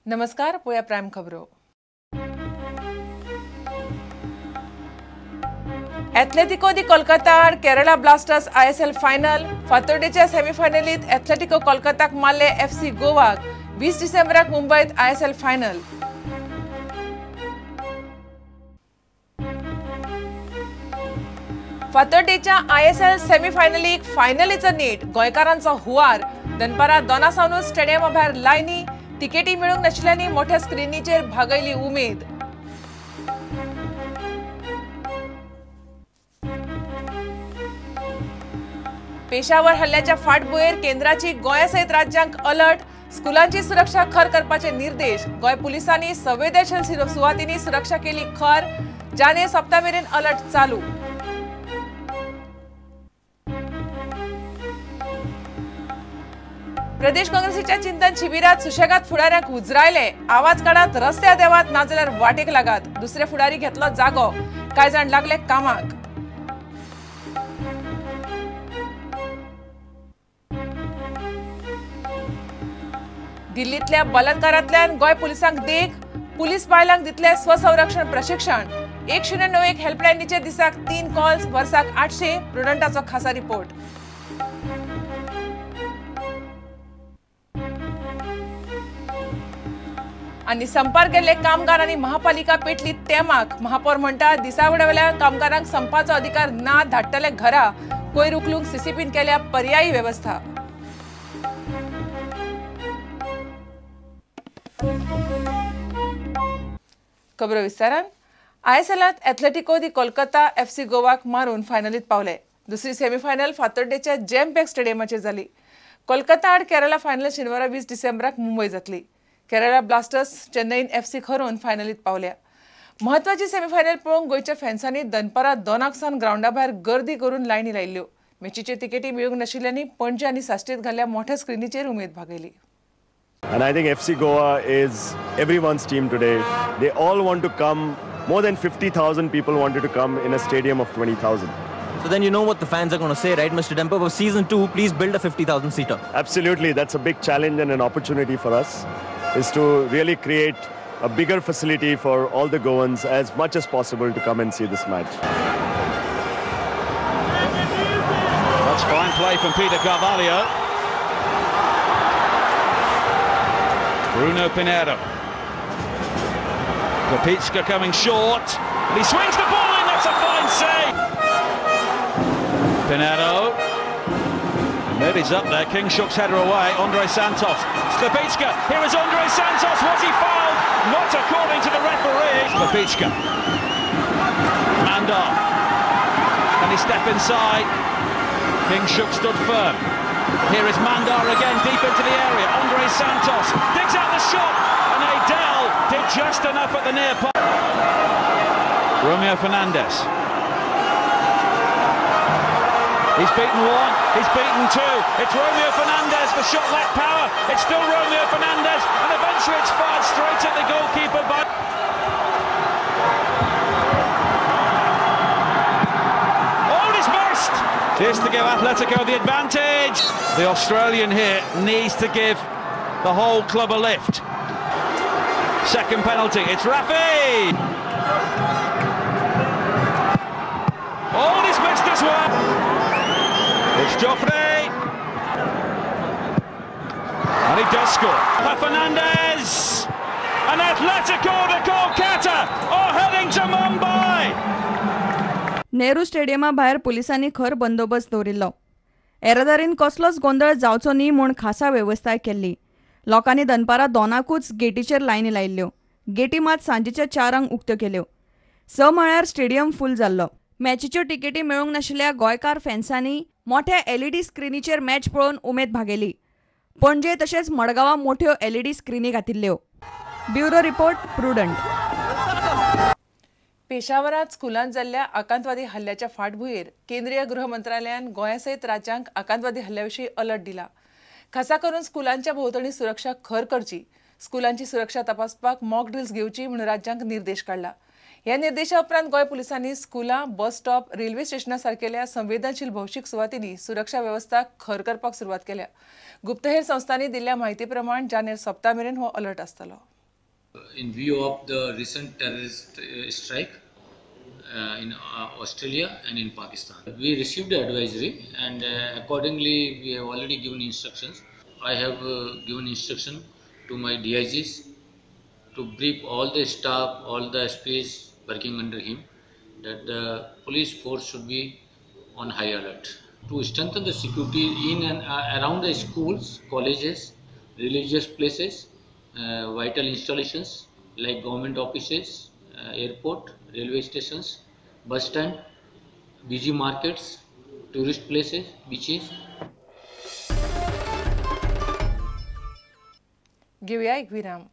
नमस्कार, पळोवया प्रायम खबरो. एथलेटिको दी कोलकाता आड केरळा ब्लास्टर्स ISL final. फातोर्डेच्या सेमीफायनलीत एथलेटिको कोलकाताक मारले FC गोवाक. 20 डिसेंबराक मुंबयत ISL final. फातोर्डेच्या ISL सेमीफायनलीक फायनलीचो नीट. गोंयकारांचो हुवार. दनपारां 2 सावन स्टेडियमा भायर लायनी. तिकेटी मेळूंक नाशिल्ल्यांनी मोठ्या स्क्रिनीचेर भागयली उमेद. पेशावर हल्ल्याच्या फाटभुंयेर केंद्राची गोंया सयत राज्यांक अलर्ट. स्कुलांची सुरक्षा खर करपाचे निर्देश. गोंय पुलिसांनी संवेदनशील सुवातींनी सुरक्षा केली खर. जानेर सप्ता मेरेन अलर्ट चालू. प्रदेश काँग्रेसीच्या चिंतन शिबिरात सुशेगाद फुडाऱ्यांक उजरायले. आवाज काडात, रस्त्यार देवात, नाजाल्यार वाटेक लागात. दुसरे फुडारी घेतलो जागो. कांय जाण लागले कामाक. दिल्लींतल्या बलात्कारांतल्यान गोंय पुलिसांक देख. पुलीस बायलांक दितले स्वसंरक्षण प्रशिक्षण. 1091 हेल्पलायनीचेर दिसाक 3 कॉल्स, वर्साक 800. प्रुडंटाचो खासा रिपोर्ट. आनी संपार गेल्ले कामगार आनी महापालिका पेटली तेमाक. महापौर म्हणटा दिसावड्यावेल्या कामगारांक संपाचो अधिकार ना, धाडटले घरा. कोयर उखलूंक सीसीपीन केल्या पर्यायी वेवस्था. खबरो विस्तारान. ISLांत एथलेटिको दी कोलकाता FC गोवाक मारून फायनलीत पावले. दुसरी सेमीफायनल फातोड्डेच्या जॅमपॅक स्टेडियमाचेर जाली. कोलकाता आड केरळा फायनल शेनवारा 20 डिसेंबराक मुंबय जातली. केरळा ब्लास्टर्स चेन्नईन FC हरोवन फायनलीत पावल्या. म्हत्वाची सेमीफायनल पळोवंक गोंयच्या फॅन्सांनी दनपारां 2 सावन ग्रावंडा भायर गर्दी करून लायनी लायिल्ल्यो. मॅचीच्यो तिकेटी मेळूंक नाशिल्ल्यांनी पणजे आनी साश्टीत घाल्ल्या मोठ्या स्क्रिनीचेर उमेद भागयली. And I think FC Goa is everyone's team today. They all want to come. More than 50,000 people wanted to come in a stadium of 20,000. So then you know what the fans are going to say, right, Mr. Dempo? For season 2, please build a 50,000 seater. Absolutely. That's a big challenge and an opportunity for us, is to really create a bigger facility for all the Goans as much as possible to come and see this match. That's fine play from Peter Carvalho. Bruno Pinheiro. Kopicka coming short, and he swings the ball in. That's a fine save. Pinheiro. Maybe he's up there. Kingshuk's header away. Andre Santos. Kopicka. Here is Andre Santos. Was he fouled? Not according to the referee. Kopicka. Mandar. Can he step inside? Kingshuk stood firm. Here is Mandar again, deep into the area. Andre Santos digs out the shot, and Adele did just enough at the near post. Romeo Fernandez. He's beaten 1, he's beaten 2. It's Romeo Fernandez, the shot lacked power. It's still Romeo Fernandez, and eventually it's fired straight at the goalkeeper by... Oh, and he's missed! This to give Atletico the advantage. The Australian here needs to give the whole club a lift. Second penalty, it's Rafi! Oh, and he's missed as well. It's Joffrey. And he does score. Fernandez! And Atletico de Kolkata are heading to Mumbai! Nehru स्टेडियमा भायर पुलिसांनी खर बंदोबस्त दवरिल्लो. येरादारीन कसलोच गोंदळ जावचो न्ही म्हूण खासा वेवस्थाय केल्ली. लोकांनी दनपारां 2 गेटीचेर लायनी लायिल्ल्यो. गेटी मात सांजेच्या 4 उक्त्यो केल्यो. 6 म्हळ्यार स्टेडियम फूल जाल्लो. मॅचीच्यो तिकेटी मेळूंक नाशिल्ल्या गोंयकार फॅन्सांनी मोठ्या LED स्क्रिनीचेर मॅच पळोवन उमेद भागयली. पणजे तशेंच मडगांवां मोठ्यो LED स्क्रिनी घातिल्ल्यो. Bureau report, Prudent. पेशावरात स्कुलांत जाल्ल्या आकांतवादी हल्ल्याच्या फाटभुंयेर केंद्रीय गृह मंत्रालयान गोंया सयत राज्यांक आकांतवादी हल्ल्या विशीं अलर्ट दिला. खासा करून स्कुलांच्या भोंवतणी सुरक्षा खर करची, स्कुलांची सुरक्षा तपासपाक मॉक ड्रिल्स घेवची म्हूण राज्यांक निर्देश काडला. ह्या निर्देशा उपरांत गोंय पुलिसांनी स्कुलां, बस स्टॉप, रेल्वे स्टेशना सारकेल्या संवेदनशील भौशीक सुवातींनी सुरक्षा वेवस्था खर करपाक सुरवात केल्या. गुप्तहेर संस्थांनी दिल्ल्या म्हायती प्रमाण जानेर सप्ता मेरेन हो अलर्ट आसतलो. In view of the recent terrorist strike in Australia and in Pakistan, we received the advisory and accordingly we have already given instructions. I have given instruction to my DIGs to brief all the staff, all the SPs working under him, that the police force should be on high alert to strengthen the security in and around the schools, colleges, religious places, vital installations like government offices, airport, railway stations, bus stand, busy markets, tourist places, beaches. घेऊया एक विराम.